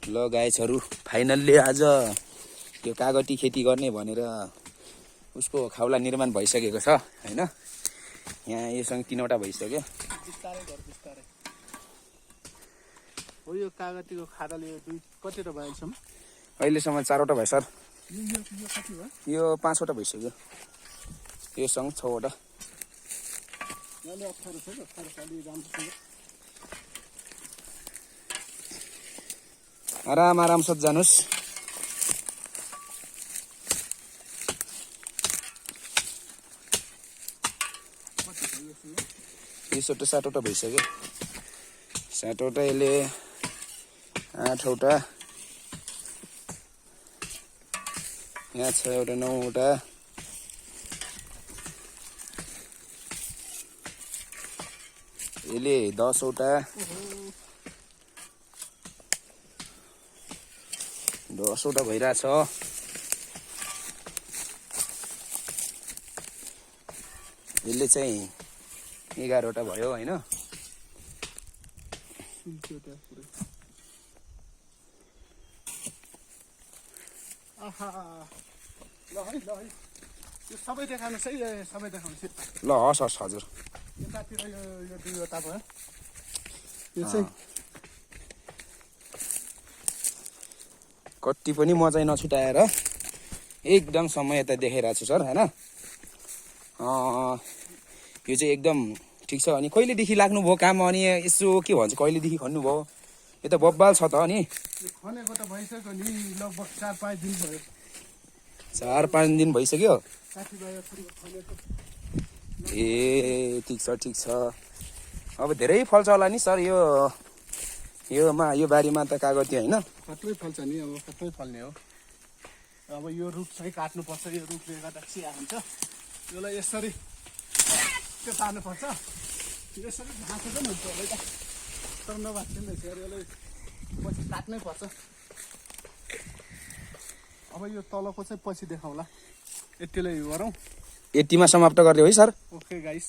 ल गाइसहरु फाइनल्ली आज त्यो कागती खेती गर्ने भनेर उसको खाउला निर्माण भइसकेको छ हैन। यहाँ योसँग 3वटा भइसक्यो। बिस्तारै घर बिस्तारै हो। यो कागतीको खादाले कतिवटा भयो अहिलेसम्म? अहिलेसम्म 4वटा भयो सर। यो कति भयो? यो 5वटा भइसक्यो। योसँग 6वटा। यसले 18 छ। 18 सालले राम्रो छ। आराम आराम साथ जानुस्। यो 7वटा भइसक्यो। 7वटा यसले 8वटा, यहाँ 6वटा, 9वटा, यसले 10वटा, 10वटा भइरहेछ। यसले चाहिँ 11वटा भयो हैन। आहा ल है यो सबै देखाउनुस् है। सबै देखाउनुस् ल हस् हस् हजुर। यतातिर यो 2वटा भयो। यो चाहिँ कति पनि म चाहिँ नछुटाएर एकदम समय यता देखाइरहेको छु सर हैन। यो चाहिँ एकदम ठिक छ। अनि कहिलेदेखि लाग्नुभयो काम? अनि यसो के भन्छ कहिलेदेखि खन्नुभयो? यो त बब्बाल छ त नि। यो खनेको त भइसक्यो नि, लगभग 4-5 दिन भयो। 4-5 दिन भइसक्यो। साथीभाइहरुसँग खनेको। ए ठिक छ। अब धेरै फल्छ होला नि सर यो बारीमा त कागती हैन। खत्रै फल्छ नि, अब खत्रै फल्ने हो। अब यो रुख चाहिँ काट्नुपर्छ। यो रुखले गर्दा चिया हुन्छ। यसलाई यसरी के पार्नुपर्छ। यसरी भाँच्नु पनि हुन्छ होला त। तर नभाँच्नु रहेछ। यसलाई पछि काट्नै पर्छ। अब यो तलको चाहिँ पछि देखाउँला। यतिलाई गरौँ। यतिमा समाप्त गरिदियो है सर। Okay guys.